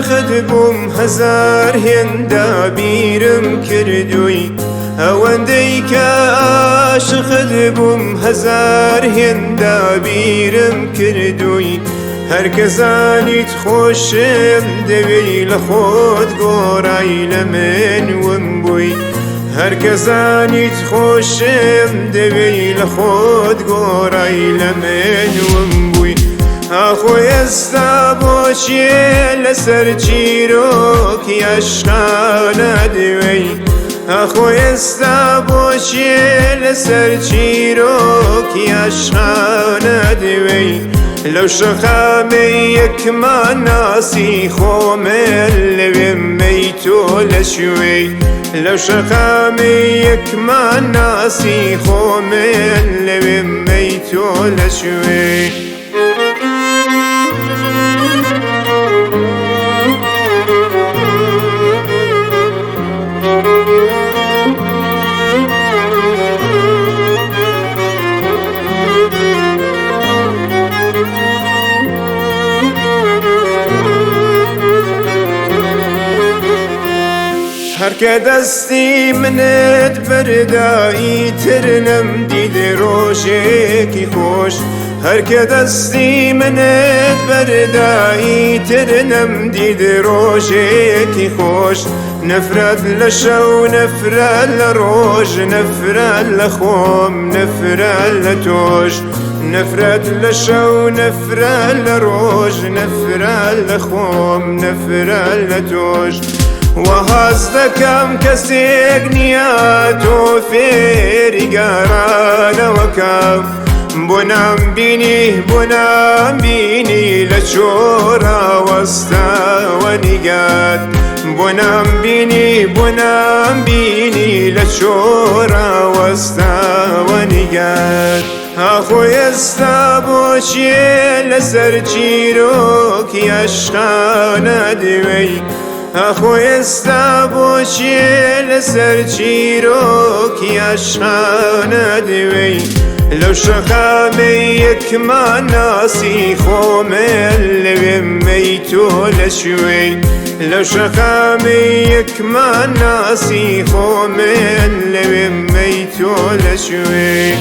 عاشقت بووم هەزار هێندە بیرم کردووی، ئەوەندەی کە عاشقت بووم هەزار هێندە بیرم کردووی. هەر کە زانیت خۆشم دەوێی لە خۆت گۆڕای لە من ون بووی، هەر کە زانیت خۆشم دەوێی لە خۆت گۆڕای لە من ون بووی. ئاخۆ ئێستا بۆچیێ لەسەر چیرۆکی عەشقانە دوێی، ئاخۆ ئێستا بۆچیێ لەسەر چیرۆکی عەشقانە دوێی. لەو شەقامەی یەکمان ناسی خۆمن لەوێ مەی تۆ لەشوێی، لەو شەقامەی یەکمان ناسی خۆمن لەوێ مەی تۆ لەشوێی. هەرکە دەستی منت بەردا ئیتر نەمدید ڕۆژێکی خۆش، هەرکە دەستی منت بەردا ئیتر نەمدید ڕۆژێکی خۆش. نەفرەت لە شەو نەفرەت لە ڕۆژ نەفرەت لە خۆم نەفرەت لە تۆش، نەفرەت لە شەو نەفرەت لە ڕۆژ نەفرەت لە خۆم نەفرەت لە تۆش. وەهاز دەکەم کەسێک نییە تۆ فێری گەڕانەوەکەم، بۆ نامبینی بۆ نامبینی لە چۆرا وەستاوە نیگات، بۆ نامبینی بۆ نامبینی لە چۆرا وەستاوە نیگات. ئاخۆ ئێستا بۆچیێ لەسەر چیرۆکی عەشقانە دوێی، ئاخۆ ئێستا بۆچیێ لەسەر چیرۆکی عەشقانە دوێی. لەو شەقامەی یەکمان ناسی خۆمن لەوێ مەی تۆ لەشوێی، لەو شەقامەی یەکمان ناسی خۆمن لەوێ مەی تۆ لەشوێی.